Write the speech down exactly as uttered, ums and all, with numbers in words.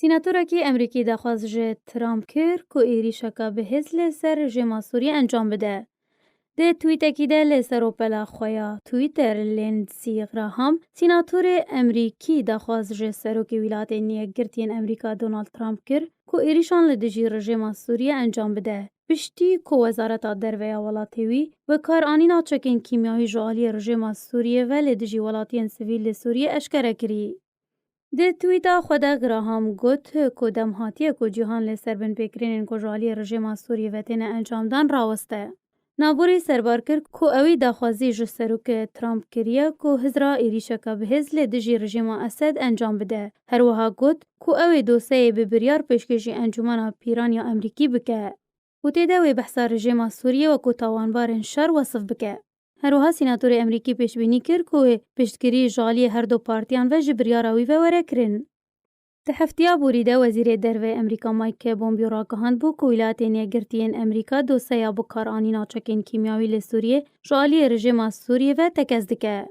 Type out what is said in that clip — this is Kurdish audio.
Sînatorekî Emerîkî daxwaz ji Trump kir ku êrîşeke bihêz li ser rejêma Sûriyê encam bide. Di twîtekî de li seropela xwe ya Twitter, Lindsey Graham, sînatorê Emerîkî daxwaz ji Serokê Wîlatên Yekgirtiyên Emerîka Donald Trump kir ku êrîşan li dijî rejêma Sûriyê encam bide. Piştî ku Wezareta Derve ya welatê wî bikaranîna çekên kîmyawî ji aliyê rejêma Sûriyê ve li dijî welatiyên sivîl li Sûriyê eşkere kirî. Di twîta xwe de Graham got ku dem hatiye ku cîhan li ser binpêkirinên ku ji aliyê rejêma Sûriyê ve têne encamdan raweste. Navborî serbar kir ku ewî daxwazî ji serokê Trump kiriye ku hizra êrîşeke bihêz li dijî rejêma Esed encam bide. Her wiha got ku ew ê doseyê bi biryar pêşkêşî Encûmena Pîran ya Emerîkî bike. Û tê de wê behsa rejêma Sûriyê wekû tawanbarên şer wesif bike. Her wiha sînatorê Emerîkî pêşbînî kir ku wê piştgirî ji aliyê her du partiyan ve ji biryara wî ve were kirin. Di heftiya borî de Wezîrê Derve Emerîka Mike Pompeo ragihandbû ku Wîlayetên Yekgirtiyên Emerîka doseya bikaranîna çekên kîmyawî li Sûriyê ji aliyê rejêma Sûriyê ve tekez dike.